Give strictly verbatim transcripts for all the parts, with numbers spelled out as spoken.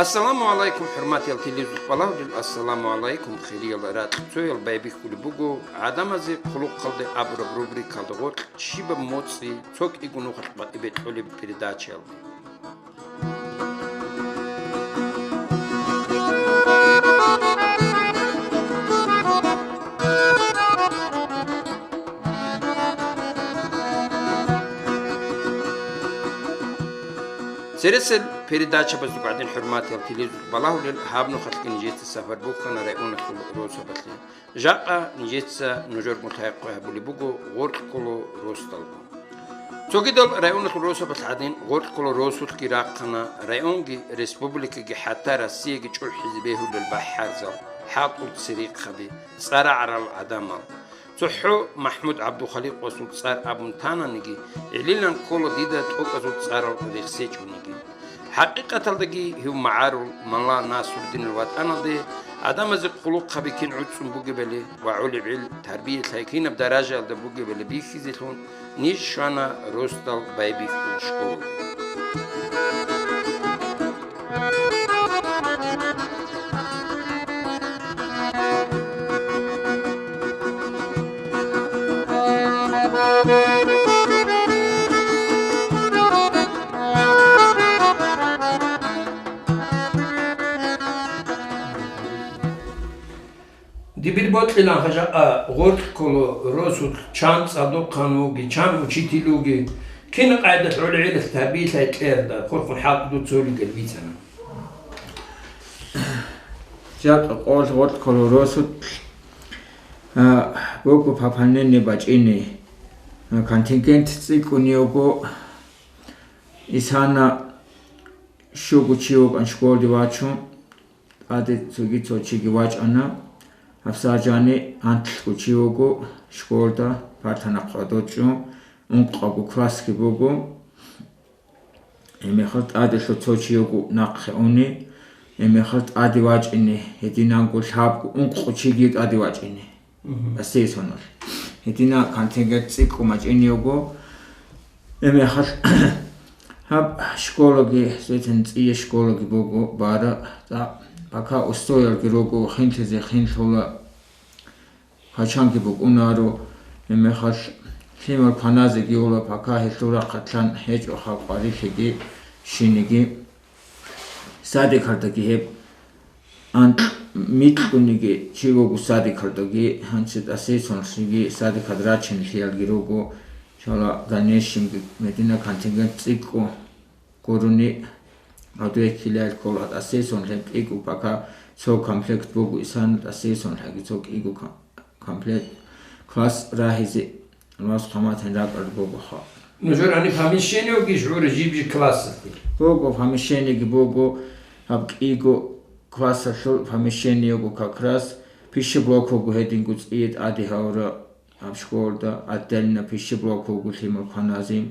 Ассаламу гӀалайкум, хӀурматиял телевизор балагьулел, ассаламу гӀалайкум, хириял ракьцоял. Байбихьулеб буго гӀадамазе хъулухъалде абураб рубрикалда гъоркь щибаб моцӀи цо кӀиго нухалъ бакъи бекьулеб передачаялде. Цересел передачабазул гӀадин, хӀурматиял телевизор балагьулел, гьаб нухалъги нижеца сапар бухьана районалъул росабалъе. Жакъа нижеца нужерго лъай-хъвай гьабулеб буго гъоркь кколо росдалго. Цогидал районалъул росабалъ гӀадин, гъоркь кколо росулъги рахъана районги, республикаги, хӀатта Россияги чӀухӀизе бегьулел бахӀарзал, хӀалтӀул церехъаби, цӀарагӀарал гӀадамал. ЦохӀо МахӀмуд ГӀабдулхаликъасул цӀар абун тананиги, гӀелилан ккола дида тӀокӀазул цӀарал рехсечӀониги. ХӀакъикъаталдаги гьев магӀарул Малла Насруддинил ватӀаналде гӀадамазе хъулухъаби кин гӀуцӀцӀун бугебали ва гӀолеб гӀел, тарбия лъай кинаб даражаялда бугебали бихьизелъун, ниж щвана росдал Байбихьул школалде. Дибир бокьилан гьажакъа гъоркь кколо росулъ чан цӀадухъан вуги, чан учитель вуги, кин къайдалъ гӀолегӀелалъ тарбиялъай кьерда, хурхун хӀалтӀу дуца гьолигел бицана. Жакъа къолъ гъоркь кколо росулъ, а, буго пополнение бачӀине, а, контингент цӀикӀкӀунев вуго, исана щуго чи вукӀан школде вачун, тӀаде цоги цо чиги вачӀана. ГьабсагӀат жани анлъго чи вуго школда, парта нахъа дочӀун, ункъабго классги буго. Гьебмехалъ тӀаделъул цо чи вуго нахъе уни, гьебмехалъ тӀаде вачӀине, гьединанго лъабго, ункъо чиги тӀаде вачӀине. Мгм. Асейсоналъ. Гьедина контингент цӀикӀкӀун бачӀине вуго. Гьебмехалъ гьаб школаги, светин цӀие школаги буго бара, цӀакъ, пока устоялги руго, хинлъизе хинлъула, пачанги букӀунаро, гьебмехалъ лъимал кваназеги ула, пока гьелъул рахъалъан гьечӀо халкъ къварилъиги, щиниги. Садикалдаги гьеб анкь-, микьуниги чи вуго садикалдаги, гьанже тӀасейсонлъиги садикалда рачиналъиялги руго, иншалла, дальнейшемги гьедина контингент цӀикӀкӀун гурони, гьадуе ккелел ккола тӀасейсонлъи кӀиго, пока цо комплект буго, исана тӀасейсонлъиги цо кӀиго ком-, комплект класс рагьизе. Аллагьас хъаматин ракӀалда бугоха. Нужер гьаниб помещениеги гьечӀо жиб-жиб классалъе? Буго, помещениеги буго, гьаб кӀиго классалъул помещение буго как раз, пищеблок буго гьединго цӀие тӀаде гьавра, гьаб школда отдельно пищеблок буго лъимал кваназе.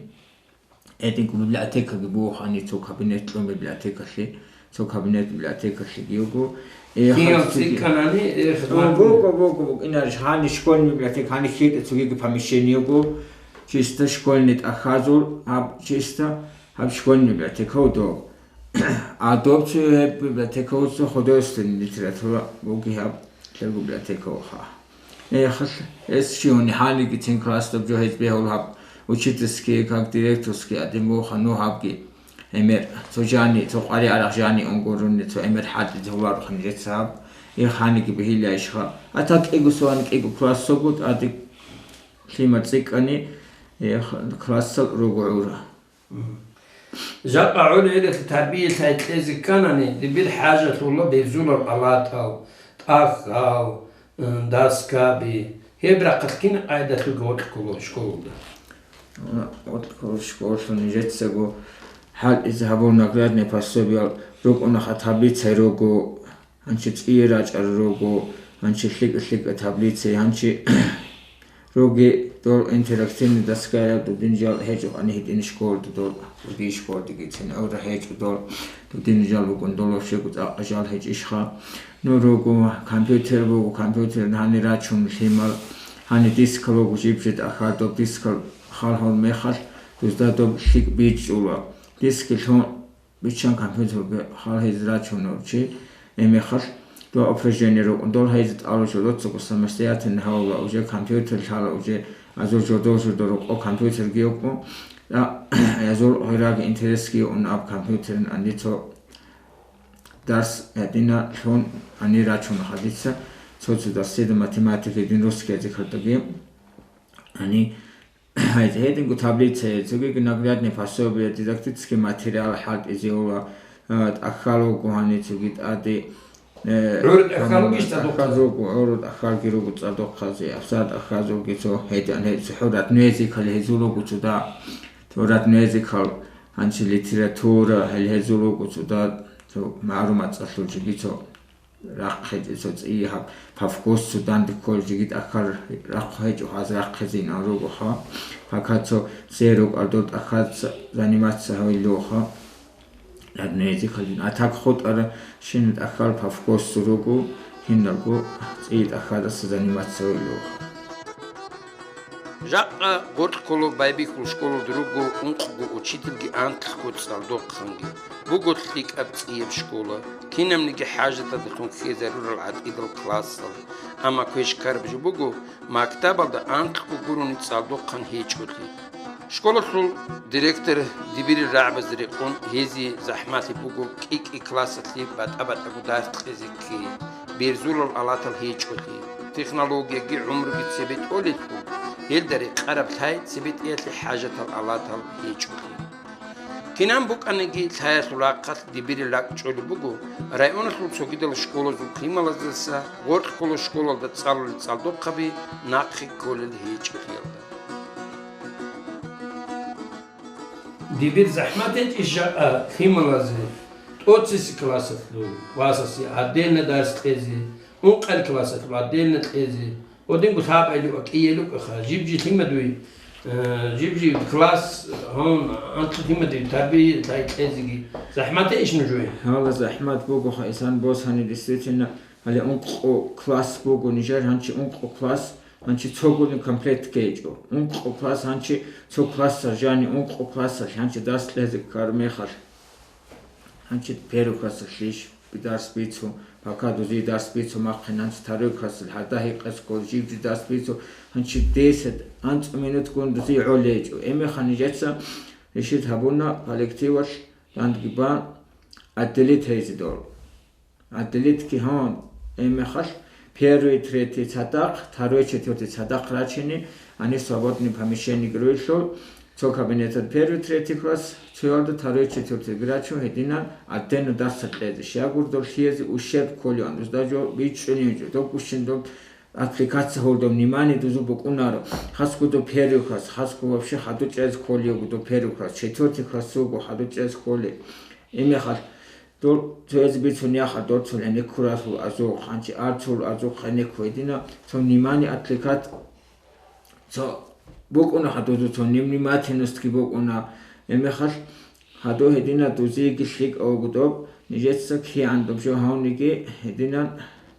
Гьединго библиотекаги буго гьаниб цо кабинет кьун библиотекалъе. Цо кабинет библиотекалъеги йиго. Э, Кинал хъалцоги цӀикӀкӀанани, э, хидмат. Буго, буго, буго, инарищ, гьаниб школьный библиотека, гьаниб хьитӀе цогиги помещение йиго. Чисто школьный тӀахьазул, гьаб чисто, гьаб школьный библиотека вуго. А доб цо гьеб библиотека вуго художественный литература буго гьаб, лъеб библиотека вуха. Эхалъ, эс щивни гьанигицин класс доб жо гьез бегьул гьаб, учительский, как директорский, адин буха, ну гьабги. Гьемер, цо жани, цо къваригӀарахъ жани унгуруни, цо гьемер хӀалтӀизе гьуларухъан жеца гьаб. Эх, гьаниги бегьилищха. А так кӀиго суан кӀиго классогут, адик лъимал цӀикӀкӀани, эх, классал руго гӀура. Жакъа гӀолегӀелалъе тарбиялъай кьезе кканани, дибир хӀажалъула берзулал алатал, тӀахьал, м, доскаби, гьеб рахъалъ кин къайдалъулги гъоркь ккола школалда? Гъоркь ккола школалъул нижецаго хӀалтӀизе гьабур наградный пособиял рукӀунаха, таблицай руго, гьанчи цӀие рачӀарал руго, гьанчи лъикӀа-лъикӀа таблицай, гьанчи руги дол интерактивный доскаяб дудин жал гьечӀо, къани гьитӀин школда дол, дудин школдагицин гӀура гьечӀо дол, дудин жал бугун дол вообще цӀакъ жал гьечӀищха. Ну, руго компьютер буго, компьютер гьанир рачун лъимал, гьанир дискал руго жиб-жиб ахар, доб дискал халгьун мехалъ, дузда доб лъикӀ бичӀчӀула. Дискалъун Биччан компьютерги хал гьез рачун чи, гьеб мехалъ дова упражнение рукӀун, дол гьайзе тӀалучӀо, доцаго самостоятельно гьавула уже, компьютер лъала уже, азур жодор-жодор рукъо компьютерги йокӀун, а, азур гъираги интересги йокӀун аб компьютерин анди цо дарс гьадина лъун ани рачун хадица, цо-цо дарсида математика, дин русский язык хадуги, ани Гьайз гьединго таблицаялъ цогиги наглядный пособие, дидактический материал хӀалтӀизеула, э, тӀахьал вуго гьанив цоги тӀаде, э, ГӀур тӀахьал вугищ гьанив цӀадухъазе? ТӀахьазулго, гӀур тӀахьалги руго цӀадухъазе, абсар тӀахьазулги цо гьедин гьечӀо цо родной языкал гьезул руго цо да, цо родной языкал, гьанчи литература гьел гьезул руго цо да, цо магӀлумат цӀалъул жиги цо. Рахъизе цо цӀи гьаб, по вкусу данде кколеб жиги тӀахьал рахъ гьечӀо, гьаз рахъизейин руго, ха. Пока цо се рукӀал дол тӀахьал ца-, заниматься гьавилуха, родной язык гьалин. А так хутӀара шин тӀахьал по вкусу руго, киналго цӀи тӀахьалдаса заниматься гьавилуха. Жакъа гъоркь ккола байбихьул школалда руго ункъго учительги анкьго цӀалдохъанги. Буго лъикӀаб цӀияб школа, кинабниги хӀажаталдалъун хьезарурал гӀатӀидал классал, амма квеш ккараб жо буго, мактабалда анкьго гурони цӀалдохъан гьечӀолъи. Школалъул директор дибирил рагӀабазе рекъон гьезие захӀмалъи буго кӀи-кӀи классалъе батӀа-батӀаго дарс кьезе ккей, берзулал алатал гьечӀолъи, технологияги гӀумруги цебе тӀолелъул, гьелда рекъараб лъай цебетӀеялъе хӀажатал алатал гьечӀолъи. Кинаб букӀаниги, лъаялъул рахъалъ дибирил ракӀ чӀолеб буго районалъул цогидал школазул лъималаздаса гъоркь ккола школалда цӀалулел цӀалдохъаби нахъе кколел гьечӀолъиялда. Дибир захӀмат гьечӀищ жакъа лъималазе, тӀоцеси классалъул васасе гьадинаб дарс кьезе, ункъал классалъул гьадинаб кьезе, Гьединго лъабабилеб кӀиялукӀаха, жиб-жиб лъимадуй, э, жиб-жиб класс, гьун, анцӀ лъимадуй тарбия лъай кьезеги. ЗахӀмат гьечӀищ нужее? Гьала захӀмат бугоха, исан босани, действительно, гьале ункъо класс буго, нижер гьанчи ункъо класс, гьанчи цогулин комплект ккечӀо. Ункъо класс гьанчи цо классалъ жани, ункъо классалъ гьанчи дарс кьезе ккараб мехалъ. Гьанчи первый классалъищ дарс бицун, пока дузие дарс бицун, махъе нанчи второй классалъ гьарда гьекъесго жиб-жиб дарс бицун, гьанчи десять анцӀу минутгун дузие гӀолечӀо. Гьебмехалъ нижеца решить гьабуна коллективалъ дандги бан отделить гьезе дол. Отделитги гьан, гьебмехалъ первый, третий цадахъ, второй, четвертый цадахъ рачине, гьанир свободный помещениеги ругелъул, цо кабинеталда первый, третий класс, цоялда второй, четвертый рачун, гьединан отдельно дарсал кьезе. Щай гурдо лъиезе ущерб кколеван, дузда жо бичӀчӀунеб жо, доб гущин доб отвлекаться гьолдо, внимание дузу букӀунаро. Хасго доб первый класс, хасго вообще хадуб чӀезе кколев буго доб первый класс, четвертый класс вуго хадуб чӀезе кколев. Гьебмехалъ дол цоязе бицун яха, дол цо гӀенеккуралъул азугъ, гьанчи арцул азугъ гӀенекку гьедина, цо внимание отвлекать цо букӀуна, гьадузул цо невнимательностьги букӀуна. Гьебмехалъ гьадур гьедина дузеги лъикӀав вуго доб, нижеца кигӀан доб жо гьавниги гьединан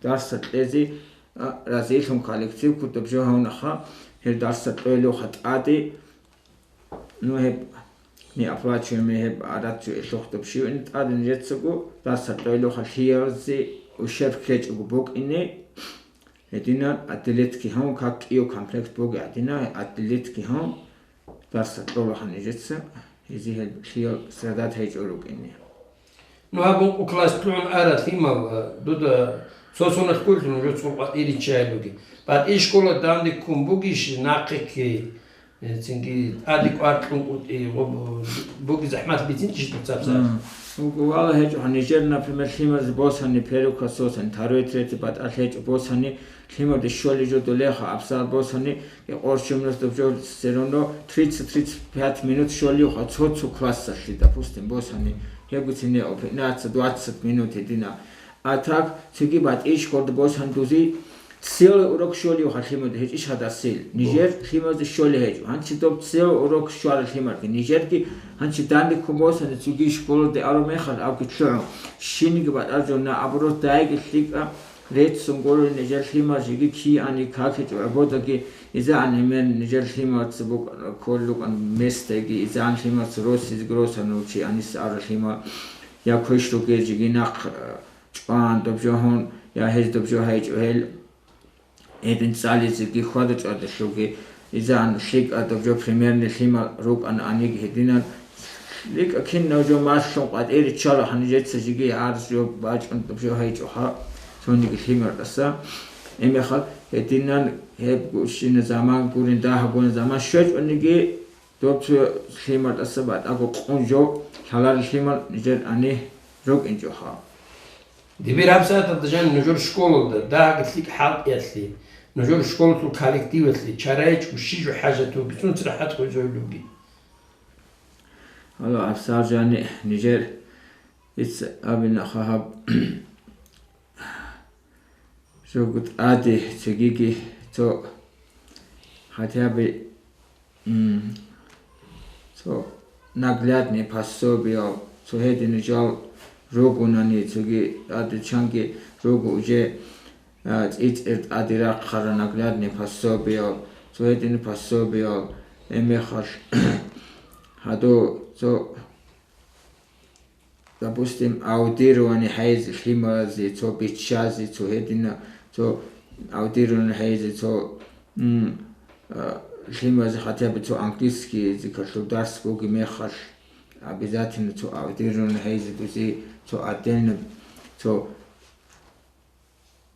дарсал кьезе, а, разилъун коллектив ккун доб жо гьавнаха, гьел дарсал кьолевха тӀаде. Ну, гьеб неоплачиваемый, гьеб гӀадат жо илъухъ доб щивани тӀаде нижецаго дарсал кьолевха лъиялзе ущерб ккечӀого букӀине. Гьединан отделитги гьун, как кӀиев комплект буго гьадинан, отделитги гьун, дарсал кьолаха нижеца, гьезие гьел лъиял страдать гьечӀо рукӀине. Ну, гьаб ункъо класс лъугӀун арал лъимал, дуда цо соналъ кколелъул нужецаго къватӀире ччайилуги. БатӀи школа данде ккун бугищ нахъе ккей? Э, цинги тӀаде кӀвар кьун кӀутӀи, гъоб-, буги захӀмат бицинчӀищ дуца абсар? Мгм. Уго вала гьечӀо, нижер, например, лъимазе босани первый классосан, второй, третий батӀалъ гьечӀо босани, лъимаде щолей жо долеха, абсар босани, и къорчумрас доб жо все равно тридцать тридцать пять минут щолевха цо-цо классалъе, допустим, босани, гьебго цинео пятнадцать двадцать минут гьедина. А так, цоги батӀи школда босани дузи целый урок щолевха лъимаде, гьечӀищ гьадасил. Нижер лъимазе щолей гьечӀо. Гьанчи доб целый урок щварал лъималги. Нижерги гьанчи данде ккун босани цоги школалде араб мехалъ абги лъугӀун. Щиниги батӀар жо, наоборот, дайги лъикӀа реццун гуро нижер лъимал жеги киани какичӀо гӀободаги, изегӀан гьемен нижер лъималца букӀана кколукӀан местайги, изегӀан лъималца росизе гросан чи анис ара лъимал, я квеш ругел жеги нахъ чӀван доб жо гьун, я гьез доб жо гьайчӀо гьел. Гьедин цӀализеги хьвада-чӀвадалъулги, изан лъикӀа доб жо примерный лъимал рукӀана аниги гьединан, лъикӀа кинав жо малъун къватӀире ччала гьанижеца жеги гьарз жо бачӀун доб жо гьайчӀо гьа, цониги лъималдаса. Гьебмехалъ гьединан гьеб гущина заман гурин дагьаб гуна заман щвечӀониги, доб цо лъималдаса батӀаго къун жо лъаларел лъимал нижер ани рукӀинчӀо гьа. Дибир гьабсагӀаталда жаниб нужер школалда дагьаб лъикӀ хӀалтӀиялъе, нужер школалъул коллективалъе чарайчӀго щиб жо хӀажат бугеб, сунца рахӀат хвезавулебги? Гьале, гьабсагӀат жаниб нижер дица абинаха гьаб жого тӀаде цогиги цо хотя бы М, цо наглядный пособиял, цо гьедин жал ругунани, цоги тӀаде чанги руго уже, а, цӀицӀир тӀаде рахъара наглядный пособиял, цо гьедин пособиял, гьебмехалъ гьадо цо Допустим, аудирование хӀейзе лъималазе, цо биччазе, цо гьедина, цо аудирование хӀейзе, цо, м, а, лъималазе хотя бы цо английский языкалъул дарс буги мехалъ, обязательно цо аудирование хӀейзе дузе, цо отдельно, цо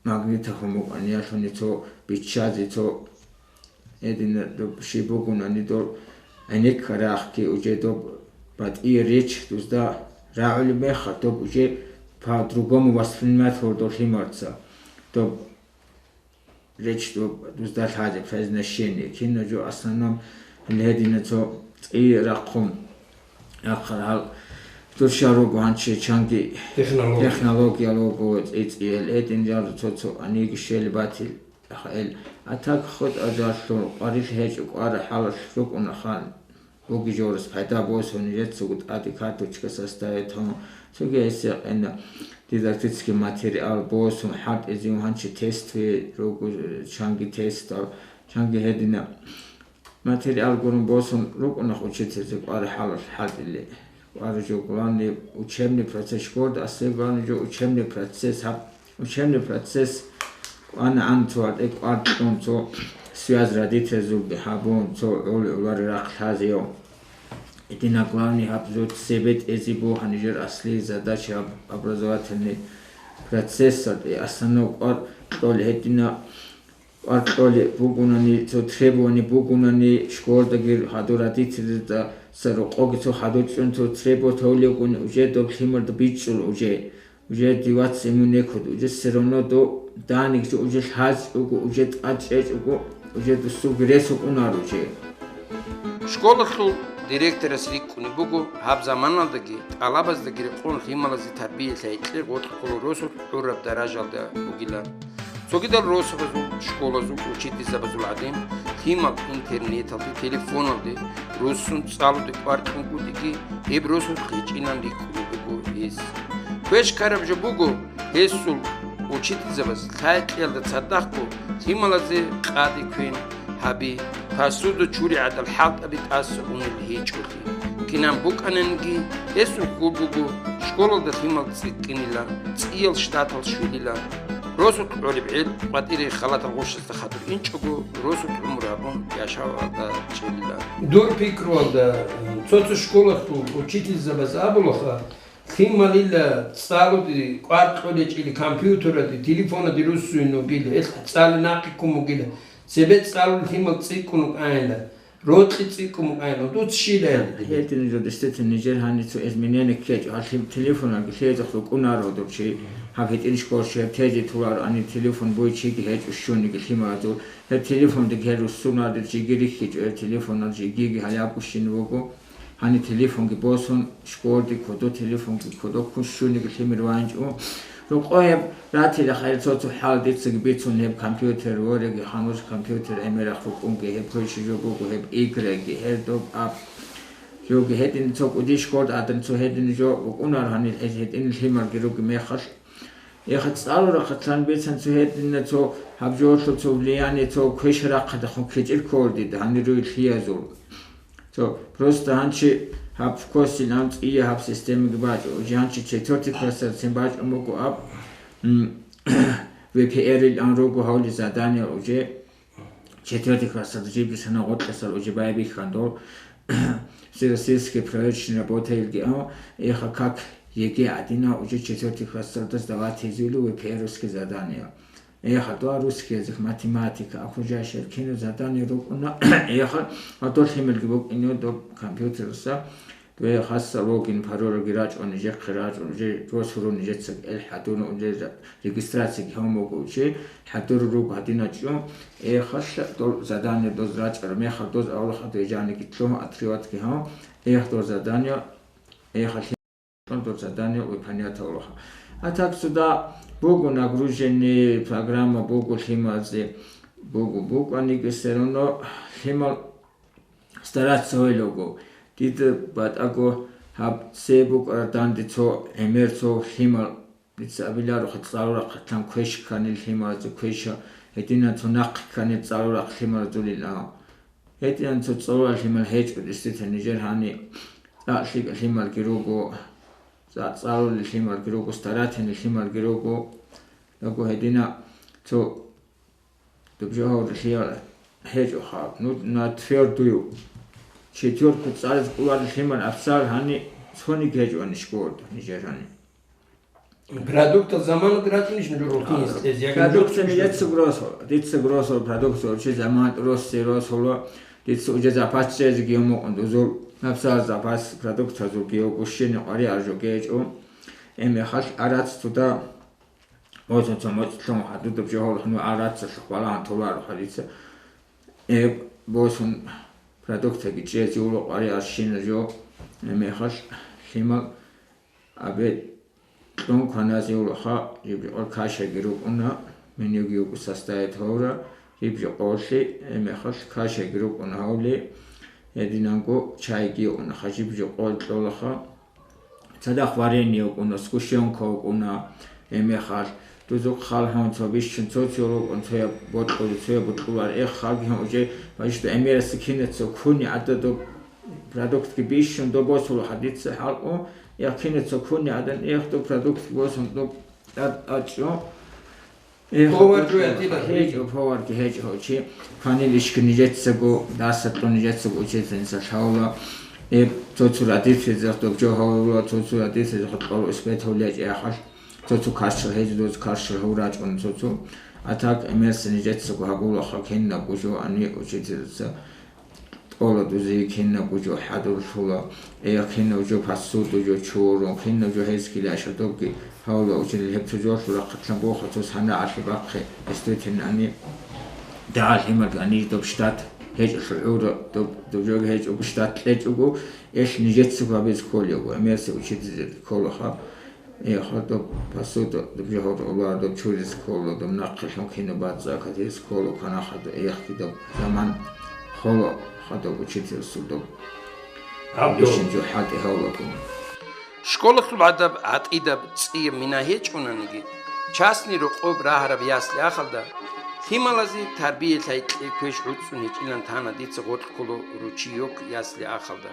магнитофон букӀаниялъуни цо биччазе, цо гьедина доб щиб бугунани дол гӀенеккарахъги, уже доб батӀие речь дузда рагӀулеб мехалъ, доб уже по-другому воспринимать гьур дол лъималца. Доб речь доб дузда лъазе, произношение. Кино жо основном гьедина цо цӀи рахъун. Ахъа гьал дур щал руго гьанчи чанги технология. Технология руго, цӀи-цӀиял гьедин жал цо-цо аниги щел батил, ахаил. А так хоть ажаллъун къварилъи гьечӀо, кӀвара хӀалалъ рукӀуна хан. Буги жорас пайда босун, нижецаго тӀаде карточка составить гьун, цоги гьесие къена дидактический материал босун, хӀалтӀизивун гьанчи тестви руго, чанги тестал, чанги гьедина. Материал гурун босун рукӀунах учительзе кӀвар хӀалалъ хӀалтӀиле. КӀвар жо главный учебный процесс, школда асе главный жо учебный процесс, гьаб учебный процесс кӀванагӀан цо гьатӀе кӀвар кьун, цо связь родительзулги гьабун, цо гӀоли-гӀолари рахъ лъазеяв. Гьедина главный гьаб жо цебе тӀезе бугьа нижер аслияб задача гьаб образовательный процессалде, основной кӀвар кьоли гьедина КӀвар кьолеб бугунани, цо требование бугунани, школдаги гьадур родительдаса рокъоги цо хадур чӀун цо требовать гьавлевгун, уже доб лъималда бичӀчӀул уже. Уже деваться ему некуда. Уже все равно до даник уже лъазчӀого, уже тӀад чӀечӀого, уже досулги рес гьукӀунар уже. Школалъул директорас рикӀкӀунеб буго, гьаб заманалдаги тӀалабаздаги рекъон лъималазе тарбия лъайикье гъоркь ккола росулъ гӀураб даражалда бугилан. Цогидал росабазул, школазул учительзабазул гӀадин, лъимал интернеталде, телефоналде руссун цӀалуде кӀвар кьунгутӀиги, гьеб росулъ гьечӀилан рикӀкӀунеб буго гьес. Квеш ккараб жо буго, гьесул учительзабаз лъай-кьиялда цадахъго лъималазе къаде квен гьаби, посуда чури гӀадал хӀалтӀаби тӀаса унел гьечӀолъи. Кинан букӀананги, гьесул хьул буго школалда лъимал цӀикӀкӀинилан, цӀиял штатал щвелилан. Росулъ гӀолеб гӀел къватӀире халатал гъущазда хадур инчӀого, росулъ гӀумру гьабун яшавалда чӀелилан. Дур пикруялда, цо-цо школалъул учительзабаз абулаха, лъималила цӀалуде кӀвар кьолечӀели компьютераде, телефонаде руссуйин вугила, ил цӀали нахъе ккун бугила, цебе цӀалул лъимал цӀикӀкӀун вукӀайила. Рокьи цӀикӀкӀун букӀайилан, дуца щиб гьел? Гьедин жо, действительно, нижер гьанив цо изменение ккечӀо, гьалъ телефоналги лъезехъ рукӀунаро доб чи, гьаб гьитӀин школ щиб тезе толаро, гьанив телефон буй чиги гьечӀо щуниги лъималазул. Гьеб телефондеги гьел руссунарел жиги рихьичӀо, гьеб телефонал жигиги гьалабго щин вуго. Гьанив телефонги босун, школде кодо телефонги кодо ккун щуниги лъимер ванчӀо. Рокъо гьеб ратила хайр цо-цо хӀал дицаги бицун гьеб компьютер вореги, хануж компьютер гӀемерахъ рукӀунги, гьеб квеши жо буго, гьеб игреги, гьел доб аб. Жоги гьедин цо кӀудиш гьорд адан цо гьедин жо букӀунар гьанил гьез гьедин лъималги руги мехалъ. Яха цӀалурахъатлъан бецан цо гьединна цо гьаб жолъо цо влияние цо квешарахъадахъун ккечӀел кколдида гьанир руй лъиязул. Цо просто гьанчи гьаб вкосил ам цӀие гьаб системаги бачӀо. Уже гьанчи четвертый классацин бачӀун буго аб, м, В П Р-ил ан руго гьавли задание уже. Четвертый классалда жиб бисана гъоркьасал уже байбихьан дол. Всероссийский проверочный работаилги ан, эха как Е Г Е гӀадина уже четвертый классалда сдавать гьезулев В П Р-овский задание. Эха дуа русский язык, математика, окружающая кину задание рукӀуна, эха гьадол лъималги букӀине доб компьютерса. Ве хасса логин, паролги рачӀун, нижехъе рачӀун, уже росулун нижеца эл хӀадуна, уже регистрацияги гьамуго, уже хӀадур руго гьадиначӀо, э, халла дол задание доз рачӀараб мехалъ доз авлахъа доз жаниги лъугьун отрыватги гьав, эх, дол задание, эх, лъи-, дол задание выполнять авлахъа. А так сюда буго нагруженный программа, буго лъималазе, буго букӀаниги, все равно лъимал стараться гьойлаго, дида батӀаго гьаб цебукӀараб данде цо гӀемер цо лъимал, дица абиларухъе цӀалурахъатлъан квеш кканил лъималазе квеша, гьединан цо нахъе кканил цӀалурахъ лъималазулил ан. Гьединан цо цӀалурал лъимал гьечӀо, дистита нижер гьани цӀакъ лъикӀа лъималги руго, цӀакъ цӀалулел лъималги руго, старательный лъималги руго. Яго гьедина цо Доб жо гьаврилъиял гьечӀоха, ну, на твердую четвёрку цӀализ кӀоларел лъимал абцал гьани цониги гьечӀони школалда нижер гьани. Продуктал заманат рачӀунищ нужер рутинис кьезе? Яги продукция нужер нижецаго росо, дица росо продукция урчи заманат россе росула, дица уже запас чӀезеги гьумукъун дузул, абцал запас продуктазулги гьугущини къвари аржуги гьечӀо. Эми халъ арац туда Оза цо моцӀлъун хадудаб жо гьавлахъун ва арацалъухъ балагьун толаро хадица. Э, босун продуктаги чӀезе уло къвари арщина жо, э, мехалъ лъимал абе кьун кваназе улаха, жиб жо къвар кашаги рукӀуна, менюги юго составить гьавра, жиб жо къоллъи, э, мехалъ кашаги рукӀуна гьавли, гьединанго чайги юкъуна, хажиб жо къол кьолаха. Цадахъ варение вукӀуна, сгущенка вукӀуна, гьеб мехалъ дузухъ халгьун цо бищун цо-цо рукӀун, цояб бокьулев, цояб бокьулар, эх, халги гьан уже, бачӀида гӀемерасе кинаца ккуни гӀададуб продуктги бищун доб босула хадица хӀалкӀу, эх, кинаца ккуни гӀадан, эх, доб продуктги босун доб тӀад-, тӀадчӀо. Эх, повар жо гьечӀо, дида. ГьечӀо, поварги гьечӀо, гьав чи кванил ишги нижецаго, дарсатлъун нижецаго учительница лъавла. Э, цо-цо родительзах доб жо гьавула, цо-цо родительзах кьоло испытывал гьечӀо яхалъ. Цо-цо каршал гьечӀо, доз каршал гьав рачӀун цо-цо. А так, эмерса нижецаго гьабулаха кинабго жо ани учительница. ТӀола дузе кинабго жо хӀадурлъула, э, кинаб жо посуду жо чурун, кинаб жо гьезги лъаша добги гьавла учили гьеб цо жолъул рахъатлъан боха цо санагӀалъи бахъе, действительно, ани дагьал гьималги ани доб штат гьечӀолъул гӀура, доб, доб жоги гьечӀого штат кьечӀого, эл нижецаго гьабиз кколего, эмерса учитель кколаха. Э, хадуб посуда, дуб жагьур ула, дуб чурис ккола, дуб нахъе лъун кина бацӀа катирис ккола, квана хадуб, э, хадуб заман хола, хадуб учительсул дуб. Гьаб дуб. Ишин жо хӀалтӀи гьавла куна. Школалъул гӀадаб гӀатӀидаб цӀияб мина гьечӀунаниги, частный рокъоб рагьараб ясли-ахалда лъималазе тарбия лъай кье квеш гӀуцӀцӀун гьечӀилан тана дица гъоркь кколо ручей йок ясли-ахалда.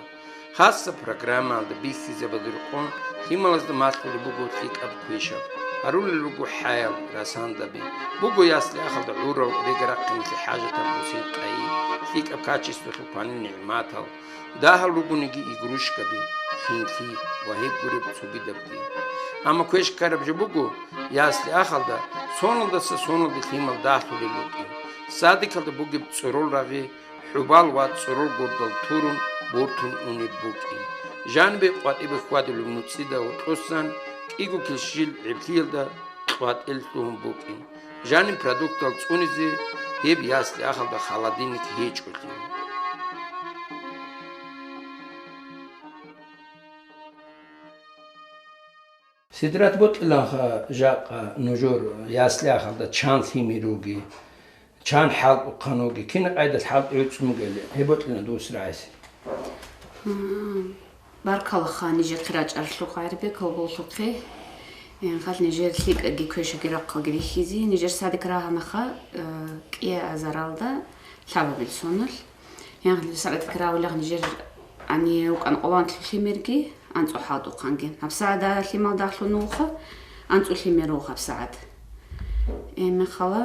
Хасаб программаялда бихьизабазе рекъон лъималазда малъулеб буго лъикӀаб квешаб, гьарулел руго хӀаял, расандаби, буго ясли-ахалда гӀурал, регарахъиналъе хӀажатаб бусен къайи, лъикӀаб качествоялъул кванил нигӀматал, дагьал ругониги игрушкаби, хинлъи ва гьеб гуреб цогидабги. Амма квеш ккараб жо буго, ясли-ахалда соналдаса соналде лъимал дагьлъулел рукӀин, садикалда бугеб цӀорол рагъи, хӀубал ва цӀорол гурдал турун, бортун унеб букӀин. Жанибе къватӀибе хьвадулеб нуцӀида гьоркьосан кӀиго килщил гӀеблъиялда къватӀел лъугьун букӀин. Жаниб продуктал цӀунизе гьеб ясли-ахалда холодильник гьечӀолъи. Сидрат бокьиланха жакъа нужер ясли-ахалда чан лъимер руги, чан хӀалтӀухъан вуги, кина къайдалъ хӀалтӀи гӀуцӀун бугели, гьеб бокьилан дус рагӀиси. М, баркалла ха нижехъе рачӀаралъухъ, Гьарибек, авбаллъухъе. Янхал нижер лъикӀаги квешаги рахъалги рихьизе, нижер садик рагьанаха, э, кӀиа азаралда лъабабил соналъ. Янхал садик рагьулехъ нижер ани рукӀан къоланлъулъи мерги, анцӀу хӀалтӀухъанги. ГьабсагӀат лъимал дагьлъун вуха, анцӀу лъимер вуха гьабсагӀат. Э, мехала,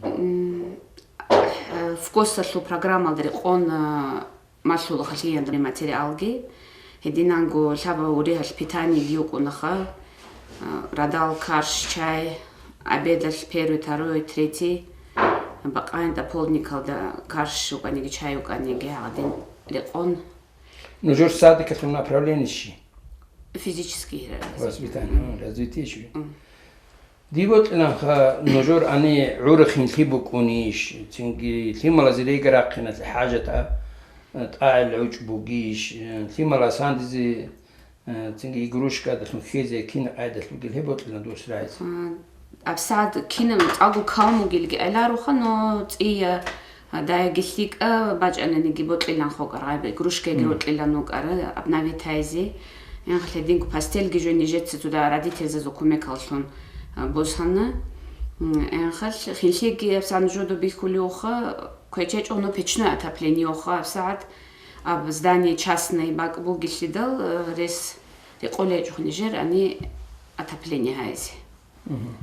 м, э, ФГОСалъул программалда рекъон, э, малъула халиянда материалги. Гьединанго лъабаб урегьалъ питаниеги йукӀунаха, э, радал карш, чай, обедалъ первый, второй, третий, бакъаянда полдникалда карш вукӀаниги, чай вукӀаниги гьагъадин рекъон. Нужер садикалъул направление щи? Физический развитие. Воспитание, м, развитие щи? М. Дие бокьиланха нужер ани гӀурахъинлъи букӀунищ, цинги лъималазе рейга рахъиналъе хӀажат а, тӀагӀел гӀучӀ бугищ, лъималас гьандизе, цинги игрушкадалъун хьезе кин къайдалъ бугел гьеб бокьилан дурс рагӀизе. А, абсагӀат кинаб цӀакъго калмугелги гӀеларуха, но цӀия, а, даяги лъикӀа бачӀананиги бокьилан хокӀар гъайба, игрушкаги Мгм. рокьилан вукӀара, обновитайзе. Янхал гьединго постельги жо нижеца цуда родительзазул кумекаллъун, а, босана. М, янхал хинлъиги абсан жодо бихьулиуха, квечечӀо, но печное отоплениеха абсагӀат, аб здание частное бакӀ бугелъидал, а, рес рекъолечӀо нижер ани отопление гьайзе. Мгм.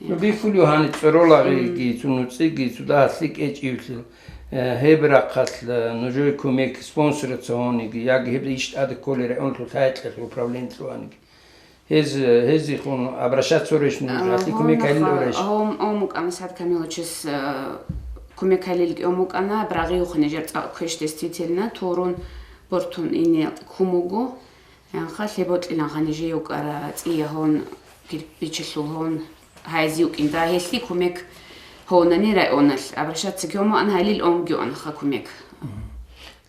Ну, бихьулев гьани цӀоролагъиги, Мгм. цун нуцӀиги, цуда гьалъи кӀечӀевлъил, э, гьеб рахъалъ, э, нужее кумек спонсорца гьониги, яги гьеб иш тӀаде кколей районлъул гьайкьалъул управлениялъул аниги. Гьез, э, гьезихун обращаться ореш нуж, А, гьалъи кумек гьанна гьайил ха-, ореш? Гьом, гьом мукӀана Сад Камиловичес, э, кумек гьайилги гьом мукӀана, брагъиухъ нижер цӀакъ квеш действительно, турун, бортун ине кумуго. Янха лъебокьилан гъанижее вукӀара, цӀия гьон, кирпичалъул гьон, гьайзи вукӀин. Да, гьелъи кумек гьонани районалъ. Обращаться гьомуан гьалил онгиуанха кумек.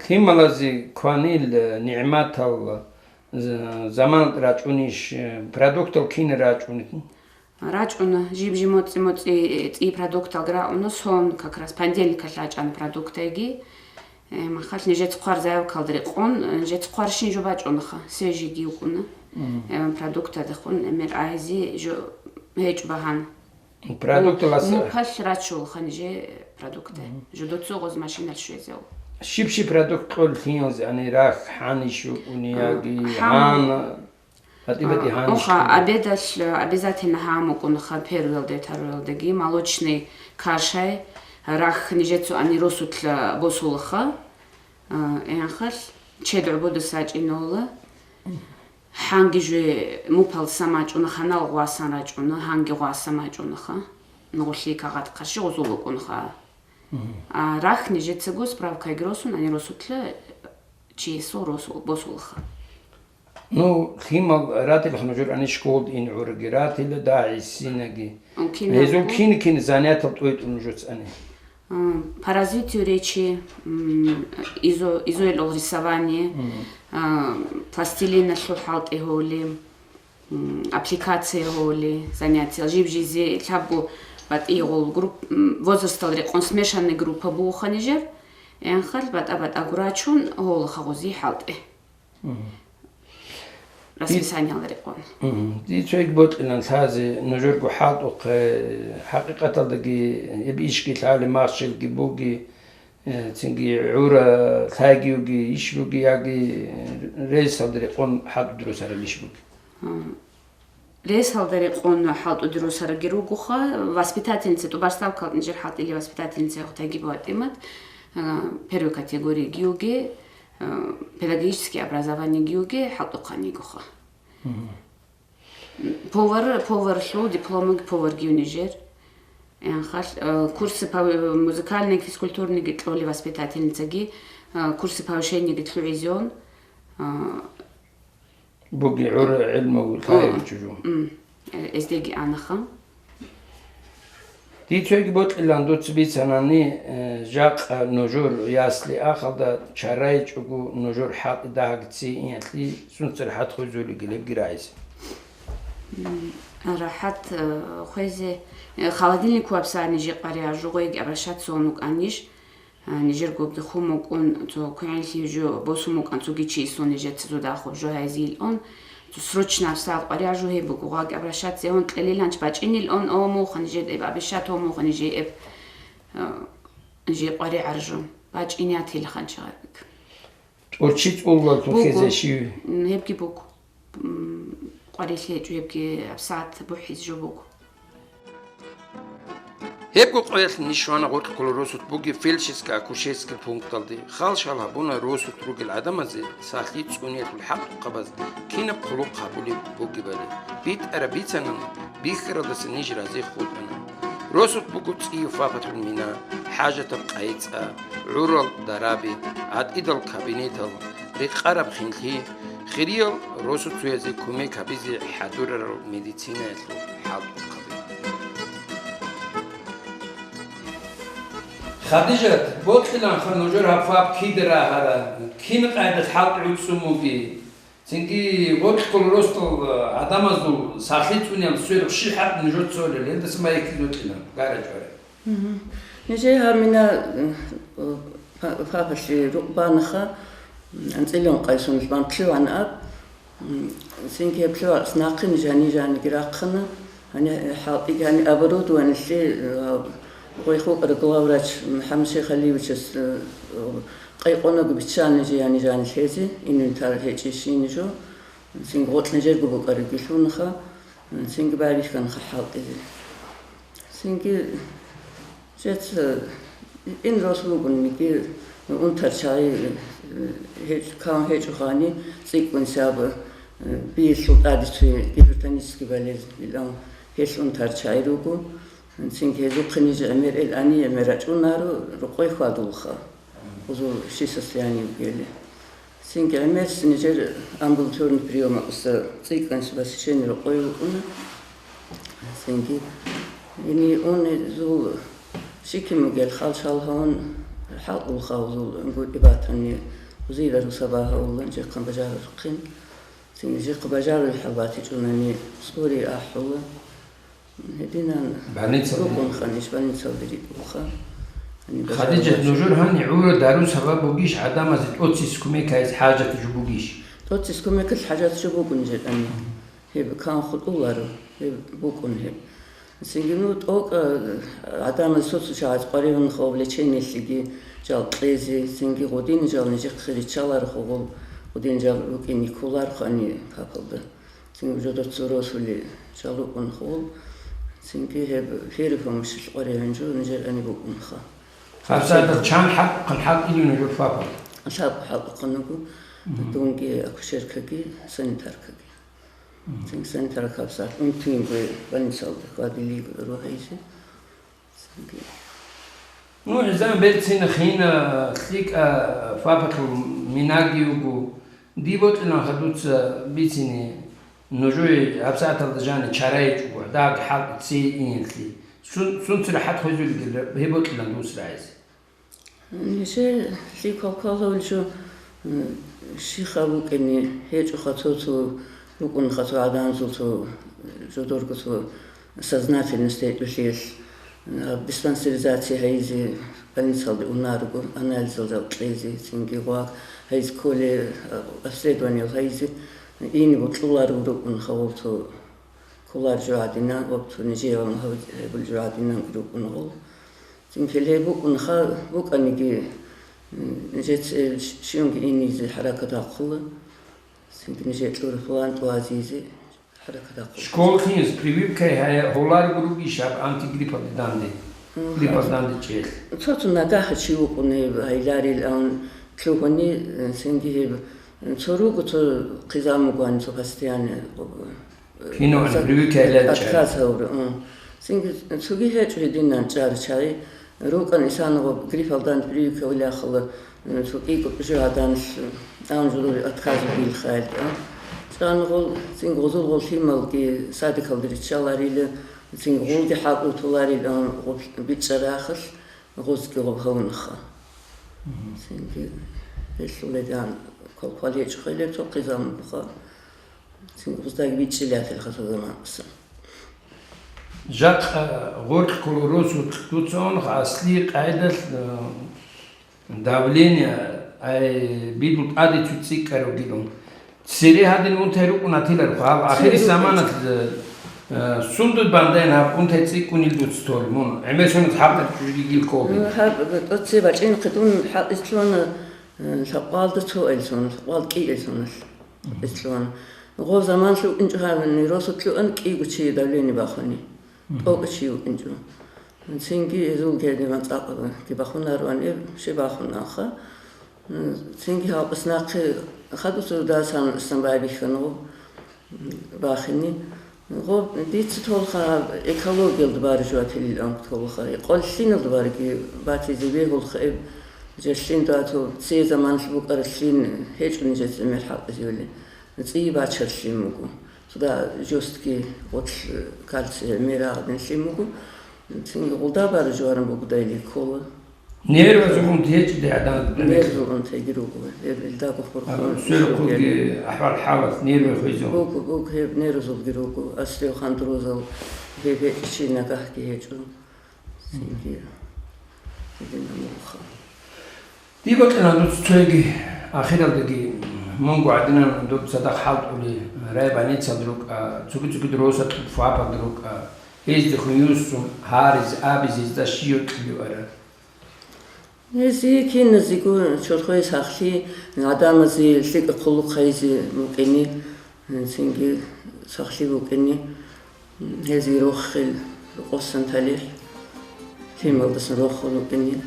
Лъималазе кванил, э, нигӀматал, э, заман рачӀунищ, э, продуктал кин рачӀунит? РачӀуна, жиб-жиб моцӀи-моцӀи цӀи продуктал рагӀуна, сон как раз понедельникалъ рачӀана продуктайги. Э, махалъ нижеца хъвар заявкалда рекъон, э, нижеца хъварщин жо бачӀунаха, свежийги вукӀуна. Мгм. Э, продуктадехун, эмер айзи жо гьечӀо багьан. Продукталас- Мухъалъ рачулха нижер продукты. Мгм. Жо доцо гъоз машиналъ щвезев. Щиб-щиб продукт кьолел лъиялзе, ани рахь, гьаниш вукӀуни, А, яги хӀам- гьан? БатӀи-батӀи А, гьаниш оха, ккола. Обедалъ, э, обязательно гьамукӀунаха первыялда, вторыялдаги, молочный кашай, рахь нижецо ани росулъа босулаха, э, энхалъ чед гӀободаса гьачӀинола. Гьанги жуе мупал самачӀуна, ханал гъвасан рачӀуна, гьанги гъваса мачӀунаха. Нугъулъи кагъат къарши гъузул букӀунаха. Мгм. А, рахь нижецаго справкайги росун, ани росулъа чиясул росул, босулаха. Ну, лъимал ратилха нужер ани школд ин гӀураги, ратила дагьисинаги. Укинаго. Гьезул кин-кин занятал тӀойтӀун нужецани? А, по развитию речи, м, изо-, изоилал рисование, Мгм. а, пластилиналъул хӀалтӀи гьоли, м, аппликация гьоли, занятиял жиб-жизе лъабго батӀигъул групп-, м, возрастал рекъон смешанный группа бугоха нижер. Энхал батӀа-батӀаго рачун гьолаха гъузи хӀалтӀи. Мгм. Расписаниялда рекъон. Мгм. Дицайги бокьилан лъазе нужерго хӀалтӀухъе, хӀакъикъаталдаги гьеб ишги лъали махщелги буги, э, цинги гӀура лъайги уги, иш буги, яги рейсалда рекъон хӀалтӀу дурусарал иш буги? Мгм. Ресалда рекъон хӀалтӀуди росараги ругоха, воспитательница, тӀубар ставкал нижер хӀалтӀили воспитательница гьатӀаги батӀимат, а, первой категории гиуги, а, педагогическое образование гиуги хӀалтӀухъан йигоха. Мгм. Повар, поварлъул дипломаги повар гиу нижер. Энхал, а, курсы пов-, музыкальный, физкультурныйги кьоли воспитательницаги, а, курсы повышениеги лъугӀизеон, а, Буги гӀур гӀилму лъайичӀо жо. М. Э, эздеги анаха. Дицайги бокьилан дуца бицанани, э, жакъа нужер ясли ахалда чарайчӀого нужер хӀалтӀи дагьаб ци иялъи сунцара хӀат хвезулигил гьебги рагӀизе. М, рахӀат, э, хвезе, э, холодильник вабсани жикъари ажугъайги абращаться унуканиш. А, нижер гобги хумукӀун, цо квегӀинлъи жо босун букӀан, цоги чи исун нижеца цо дагьаб жо гьайзилъун, Срочно абсал къваригӀаржу гьеб буго, гъаги обращаться гьун кьелиланч бачӀинил он о муха нижер эб, обещать о муха нижер эб, э, нижер къваригӀаржу. БачӀиниятилхъанчи гъабик. ТӀорчи цӀулла Буго. Тухезе щив? М, гьебги буго. М, къварилъи гьечӀо гьебги абсаат бухӀиз жо буго. Гьебго къоялъ ниж щвана гъоркь ккола росулъ бугеб фельдшерско-акушерский пункталде. Хал-шал гьабуна росулъ ругел гӀадамазе сахлъи цӀуниялъул хӀакъабаз кинаб хъулухъ гьабулеб бугебали. БитӀараб бицана, бихьаралдаса ниж рази хутӀана. Росулъ буго цӀияб фапалъул мина, хӀажатаб къайи-цӀа, гӀурал дараби, гӀатӀидал кабинетал, рекъараб хинлъи, хириял росуцоязе кумек гьабизе хӀадурарал медицинаялъул хӀалтӀухъаби. Хадижат, бокьиланха нужер гьаб фаб кида рагьара, кин къайдалъ хӀалтӀи гӀуцӀцӀун буги. Цинги гъоркьул росдал гӀадамазул сахлъи цӀуниял сверухъ щиб хӀакъ нужер цолел, гьелдаса майикьи дутӀина, гарачӀвара. Мгм. Нижер гьамина, э, па-, папалъе рукъ банаха, анцӀила ункъай соналъ бан лъугӀан аб, м, цинги гьеб лъугӀарас нахъе ниж гьани жаниги рахъана, гьани хӀалтӀиги гьани оборудованиялъе, э, гъой хукӀараб главврач МухӀаммад Шейх Алиевичас, э, къайкъунаго биччана ниж гьани жани лъезе, инвентарь гьечӀищ жо, цинги гъоркь нижерго букӀарабги лъунаха, цинги байбихьанаха хӀалтӀизе. Цинги жеца ин рос вугониги, унтарчагӀи, э, гьечӀ-, кан гьечӀо гьани, цӀикӀкӀун саба, э, биялъул тӀаде цоги гипертонический болезнь, гьелъ унтарчагӀи руго. Цинги гьезухъе ниж гӀемер ил ани гӀемер рачӀунаро, рукъой хьвадулха, гьезул щи состояние бугели. Цинги гӀемерс нижер амбулаторный приёмалъуса цӀикӀкӀанчӀ басичени рокъой вукӀуна. Цинги гьенив ун гьезул щикин бугел хал-шал гьавун хӀалтӀулха гьезул гьанкӀутӀи батани, гьезие даруса багьавула, нижехъан бажарарухъин. Цинги нижехъа бажарулел хӀал батичӀунани скорый ахӀула. Гьединан Больницалде. Рукъунха ниж больницалде рикӀкӀунха. Гьаниб Хадижат, бажарулел нужер гьаниб гӀура дару сабаб бугищ, гӀадамазе тӀоцис кумек гьайс хӀажат жо бугищ? ТӀоцис кумекалъ хӀажат жо буго нижер гьаниб. Гьеб кан хутӀуларо, гьеб букӀун гьеб. Цинги, ну, тӀокӀа гӀадамаз цо-цо чагӀаз къваригӀунха гьоб лечениялъеги жал кьезе, цинги гъудин жал нижехъе риччаларха гъол, гъудин жал рукӀине кколарха гьаниб папалда. Цинги жодоца росулел жал рукӀун хул, цинги гьеб первый помощь къваригӀун жо нижер гьаниб букӀунха. ГьабсагӀаталъ чан хӀакъ-, хӀакъ илин жо папа? Лъаб хӀакъ вукӀун вуго, Мгм. дунги акушеркаги, санитаркаги. Мгм. Цинги санитарка гьабсагӀат унтуниги больницалда хьвадилиго рогьайзе. Ну, гӀезан берцин хина лъикӀа фапалъул минаги вуго. Дие бокьиланха дуца бицине, нужее гьабсагӀаталда жани чара гьечӀого, дагьабги хӀалтӀи цее иялъе. Сун-, сунцира хӀад хвезулигел гьеб бокьилан дус рагӀизе. Нижер лъикӀал кколев жо, м, щихъа вукӀине гьечӀоха цо-цо рукӀунха цо гӀадамазул цо жодорго цо сознательность гьечӀолъиялъ, а, диспансеризация гьайизе больницалде унарого, анализал жал кьезе, цинги гъвак гьайизе кколе, а, обследование гьайизе, ине бокьуларев рукӀунха гъов цо кколар жо гӀадинан, гъов цо нижеялъ гьабул жо гӀадинан рукӀун гъов. Цинги гьеб букӀунха, букӀаниги, м, нижеца щ-, щивниги инизе хӀаракат гьабула. Цинги нижер кьураб план тӀубазеги хӀаракат гьабула. Школалъ гьез прививка гьая-, гьоларого ругищ гьаб антигриппалде данде? М, Гриппалде данде чӀел. Цо-цо нагагьа чи вукӀун гьеб гьайларилан лъугьуни, цинги гьеб, цо руго, цо хъизан бугоан, цо постоянно. Кино, за-, прививка гьелел чӀел. Отказ гьавура, м. Цинги цоги гьечӀо гьединан чӀарачагӀи. РукӀан исанго гриппалдан прививка вилахъала, м, цо кӀикӀо жо гӀаданлъ, ан журури отказ билхайилда. ЧӀангъул, цинги гъозул гъол лъималги садикалде риччаларила, цинги гъолги хӀалтӀу толарила, ан гъоб бичӀчӀарахъалъ гъозги гъоб гьавунаха. Мгм. Цинги гьелъуледан квалквал гьечӀо хвелеб цо хъизан буха. Цинги гъоздаги бичӀчӀилиятилха цо заман. Жакъа гъоркь кколел росулъ дуца унха асли къайдалъ, э, давление, ай, бидул тӀаде цо цӀикӀкӀарав гилун. Цере гьадин унтай рукӀун атиларухъ, гьаб ахирисеб заманалъ, э, сундуй бандайин гьаб унтай цӀикӀкӀунел дуца тол, мун гӀемер соналъ гьаб чӀужуги гил кколин. Гьаб тӀоце бачӀинахъе дун хӀакъ ислъуна, э, лъабкъоялда цо элсоналъ, лъабкъоялда кӀиэлсоналъ ислъуна. Гъоб заманалъ вукӀинчӀо гьаб росулъ кӀиго чи давление бахуни. ТӀокӀав чи вукӀинчӀо. Цинги гьезул гьединан цӀакъги бахунарван, эб щиб бахун аха. Цинги гьалкъас нахъе хадусев дасан исан байбихьана гъо бахине. Гъо дица толха экологиялда баржу ватилилан толха. Къоллъиналда барги батизе бегьулха эб жерлъин дату цей заманалъ букӀаралъин гьечӀони жеца мер хӀалтӀизевали. ЦӀи бачарлъин буго. Цуда жесткий гъотлъ кальций мер гьадинлъин буго. Цинги гъулда баржу варан бугодайли ккола. Нервазул унти гьечӀиди гӀадан. Нервазул унтиги руго. Гьеб илдаго хурхун. Сверухъги ахӀвал-хӀалат, нерва хвезун. Буго, буго, гьеб нервазулги руго. Остеохондрозал гьеб гьечӀичи нагагьги гьечӀо. Цинги. Гьедин амулха. Дие бокьана дуца цоги, ахиралдаги, мунго гӀадинан дур цадахъ хӀалтӀули, райбольницалда рукӀа, цоги-цогидал росатӀуб фапалда рукӀа, гьездехун юссун, гьаризе, абизе гьезда щий йокьулев араб? Гьезие киназего чорхое сахлъи, гӀадамазе лъикӀа хъулухъ гьайзе букӀине, цинги сахлъи букӀине, гьезие рохел рокъосан талихӀ, лъималдасан рохун вукӀине.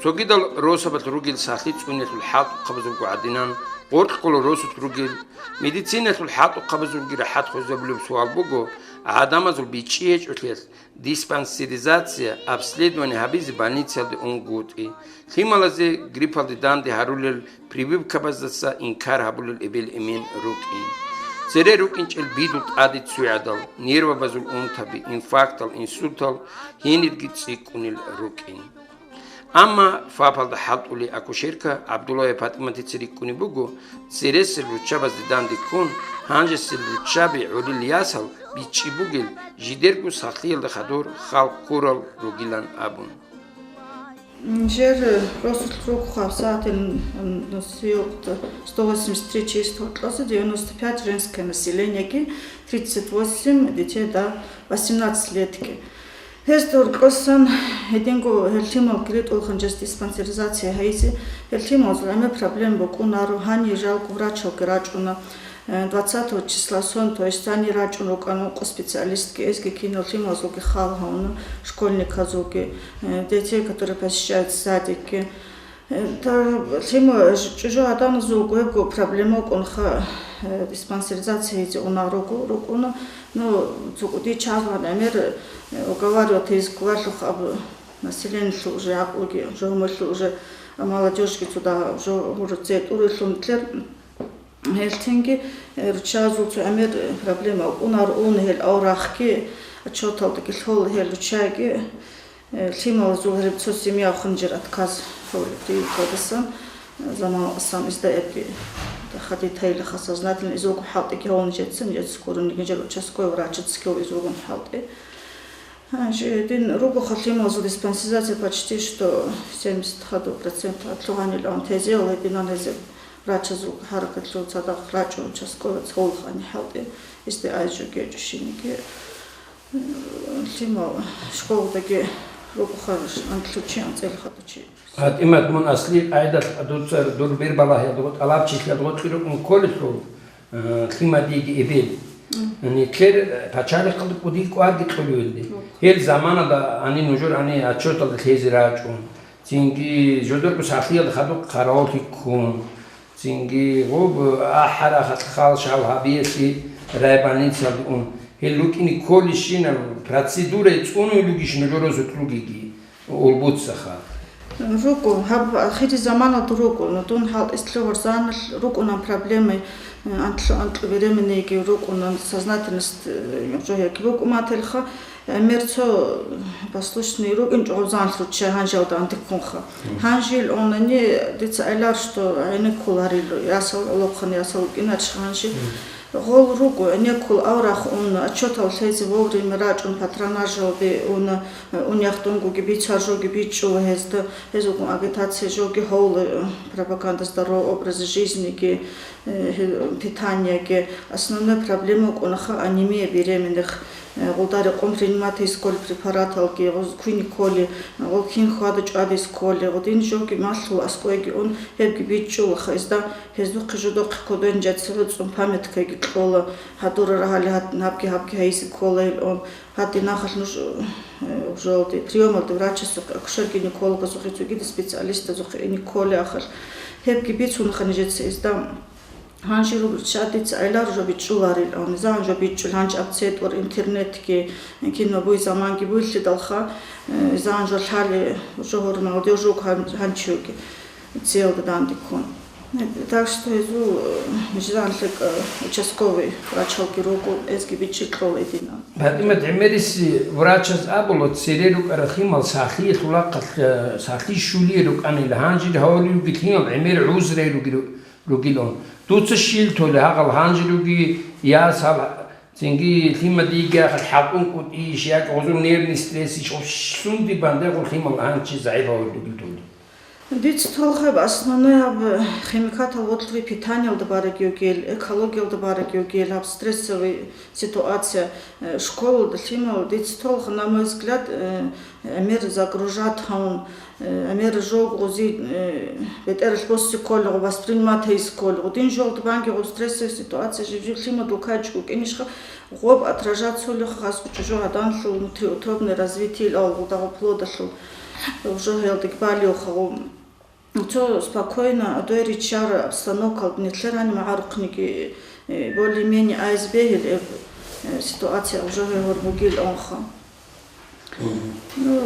Цогидал росабалъ ругел сахлъи цӀуниялъул хӀалтӀухъабазулго гӀадинан, гъоркьго росулъ ругел медицинаялъул хӀалтӀухъабазулги рахӀат хвезабулеб суал буго, гӀадамазул бичӀчӀи гьечӀолъиялъ, диспансеризация, обследование гьабизе больницаялде унгутӀи. Лъималазе гриппалде данде гьарулел прививкабаздаса инкар гьабулел эбел-эмен рукӀин. Цере рукӀинчӀел бидул тӀаде цугӀадал, нервабазул унтаби, инфарктал, инсультал гьенирги цӀикӀкӀунел рукӀин. Амма фапалда хӀалтӀули акушерка ГӀабдуллаева ПатӀиматица рикӀкӀунеб буго, цересел руччабазде данде ккун, гьанжесел руччаби гӀолил ясал бичӀчӀи бугел, жидерго сахлъиялда хадур хал ккурал ругилан абун. Нижер росулъ руго хабсагӀатил, м, сто восемьдесят три чисто, девяносто пять женское население, тридцать восемь детей до восемнадцати летки. Гьезда гьоркьосан гьединго гьел лъимал килитӀулхъанчияс диспансеризация гьайизе, гьел лъималазул гӀемер проблема букӀунаро, гьанир жалго врачалги рачӀуна, э, двадцатого числа сон, то есть гьанир рачӀун рукӀана ункъо специалистги, гьезги кинал лъималазулги хал гьавуна, школьниказулги, э, детей, которые посещают садики. Э, та лъимал чӀужу гӀадамазулго гьебго проблема букӀунха, э, диспансеризация гьайизе уна руго, рукӀуна. Ну, цо кӀудияв чагӀазул гӀемер, э, уговаривать гьайизе кколалъухъ абу населениелъул уже гӀакълуги, уже гьумерлъул уже молодёжьги цо дагьа уже гьур цӀе тӀурелъул нилъер. Гьелъинги, э, руччабазул цо гӀемер, э, проблема букӀунаро, ун гьел аврагъги, отчёталдаги лъола гьел руччаги, э, лъималазул гьеб цо семья хунжир отказ гьавулеб дие ккадасан, э, заман асан изда эбги хадитайилаха сознательно изулгун хӀалтӀиги гьавун жецин, жец гурун гинжер участковый врачецги изулгун хӀалтӀи. Гьанже дин руго халималзул диспансеризация почти что семьдесят хадур процент атлугьанил ан тезел гьединан гьезеб врачазул хӀаракатлъул цадахъ рачӀун участковый цолхани хӀалтӀи, гьесде айжуге чӀущиниги, лъимал школдаги руго анлъучи анцӀила хадучи. ПатӀимат, мун асли къайдалъ дуца дур бер балагьиялда гъо-, тӀалабчилъиялда гъоркье рукӀун кколелъул, э, лъимадиги эбел. Мгм. Яни, кер, э, пачалихъалда кӀудиял кӀварги кьолевелде. Мгм. Гьел заманалда, ани, нужер, ани, отчеталда лъезе рачӀун, цинги жодорго сахлъиялда хадуб хъаравуллъи ккун, цинги гъоб ахӀарахъалъ хал-шал гьабиялъе райбольницалде ун. Гьел рукӀине кколебщинаб процедура цӀунун ругищ нужер росулъ ругеги? Улбуцаха. Руго, гьаб ахири заманалда руго, ну, дун хӀалтӀис лъугьарзаналъ рукӀунан проблемаи, э, анлъу-анкьу беременныйги рукӀунан, сознательность, э, жо яги букӀумателха, э, гӀемер цо послушный рукӀинчӀо гъозанлъ руччай гьанжалда андеккунха. Мгм. Гьанжил онани дица гӀелар, что гӀенеккуларил ясал, лохъан ясал вукӀиначха гьанжи. Мгм. Гъол руго, гӀенеккул аврагь ун, отчетал лъезе вовремя рачӀун, патронажалде ун, унехъ дунгоги бицар жоги бичӀчӀула гьезда, гьезулгун агитация жоги гьавула, пропаганда здорового образа жизниги, э, питаниеги. Основной проблема вукӀунаха анемия беременных, э, гъолда рекъон принимать гьейсколи препараталги, гъоз куни кколи, гъол кин хьвада чӀвадиз кколи, гъодин жоги малъула аскӀойги ун, гьебги бичӀчӀулаха гьезда. Гьездухъе жодохъе кодоен жаци гӀуцӀун памяткаги кьола, гьадура рагьали гьабги-гьабги гьайизе ккола ил ун. Гьадин нахалъ нуж, э, обжалде, приёмалде врачасухъе, акушер-гинекологасухъе, цогида специалистазухъе ине кколей ахалъ. Гьебги бицунаха нижеца гьезда. Гьанже рубрича дица гӀелар жо бичӀчӀуларил ун, изан жо бичӀчӀул, гьанже абцетӀур интернетги, кино буй заманги буйлъидалха, э, изан жо лъали жо гьурмал дев жуг гьан-, гьанчиуги. Циялда дандеккун. Так что гьезул, э, нижеда анлъекӀ, э, участковый врачалги руго, эзги бичӀчӀи кьола гьединан. ПатӀимат гӀемериси врачас абула, цере рукӀарал лъимал сахлъиялъул рахъалъ, э, сахлъи щулие рукӀанила, гьанжир гьавалируги лъимал гӀемер гӀузрей руги-, ругилан. Дуца щил толи гьагъал гьанжируги, я сал-, цинги лъимадиги ахал хӀалкӀун кӀутӀищ, яги гъозул нервный стрессищ, гъос сунди бандегъул лъимал гьанчи загӀипавал ругил толи. Дица толхъаб основной аб химикатал вокьри питаниялда бараг йогел, экологиялда бараг йогел, аб стрессовый ситуация, э, школалда лъимал дица толх, на мой взгляд, э, мер загружат гьавун, э, мер жо гъузи, э, бетӀералъ босси кколгъу, воспринимать гьейс кколгъу. Дин жолда банги гъу стрессовый ситуация жив-жив лъимадул кайчӀ букӀинищха, гъоб отражаться леха хасго чӀужу гӀаданлъул внутриутробное развитие ил алгъу дагъу плодалъул. Уже гьелдик балиухъа гъу. Цо спокойно, дой риччар обстановкалда нилъер гьаниб гӀарухъниги, э, более-менее айз бегьил, э, э, ситуация уже гьегьур бугил онха. Мгм. Ну,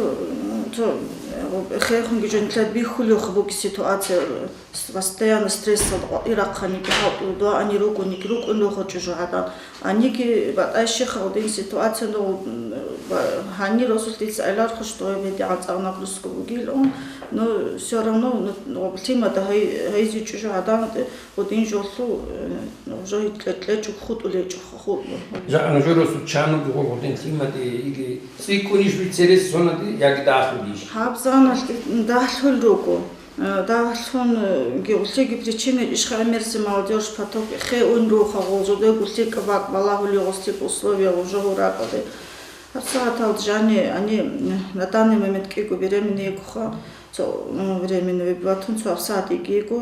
цо, э, хехунги жо нилъер бихьулевха буги ситуация, э, с-, постоянно стрессалда къватӀирахъаниги, хӀалтӀу дугьани ругониги, рукӀун рухъа чӀужу гӀадан. Аниги батӀайщихъа гъудин ситуация, ну, м, ба-, гьанир росулъ дица гӀелархъу, что гьеб гьедигӀан цӀакъ нагрузка бугил ун, но всё равно, ну, лъимада гьай-, гьайзе чӀужу гӀадан гъудин жолъу, э, уже кье-, кьечӀо хутӀулечӀо хутӀу. Жа-, ну, жо росу чануги гъудин лъимаде иги цӀикӀкӀунищ бицерес сонаде, яги дагьлъулищ? Гьаб заналъ дагьлъул руго. Э, дагьлъун, э, гьелъиги причина ишха гӀемерси молодёжь поток хеун руха гъолжоде гулъи кабак балагьули гъослъи условия гъужа гьуракӀалде. Гьабсагьаталда жани, ани, м, на данный момент кӀиго беременный йигоха, цо, м, временный веб ватун цо гьабсагьат йигиго,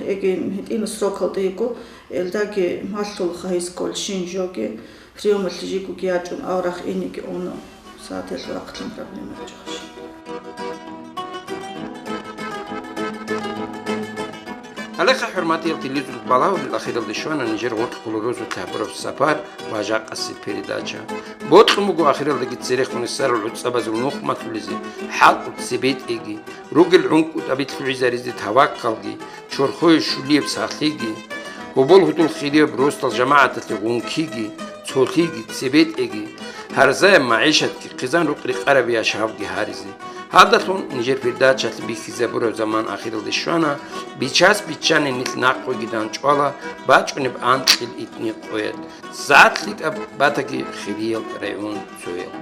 э, эги гьитӀина срокалда йиго, элдаги малъулаха гьейскал шин жоги. Приёмалъе жигоги ячӀун аврагь инеги уна, сагьател вахътилан проблема гьечӀохъищ. Гьалекъа, хӀурматиял телевизор балагьулел, ахиралде щвана нижер гъоркь хъулурозул тяхӀбураб сапар ва жакъасеб передача. Бокьун буго ахиралдаги церехун ресарал гӀуцӀабазул нухмалъулезе, хӀалтӀу цебетӀеги, ругел гӀункӀутӀаби лъугӀизаризе таваккалги, чорхое щулияб сахлъиги, гьобол-гьудул хирияб росдал жамагӀаталъе гъункиги, цолъиги, цебетӀеги, гьарзаяб магӀишатги, хъизан-рукъ рекъараб яшавги гьаризе. Гьадалъун нижер передачалъ бихьизабураб заман ахиралде щвана, бичас-биччани нилъ нахъвеги данчӀвала бачӀунеб анкьил итни къоялъ, сагӀат лъикӀаб батаги хириял район цоял.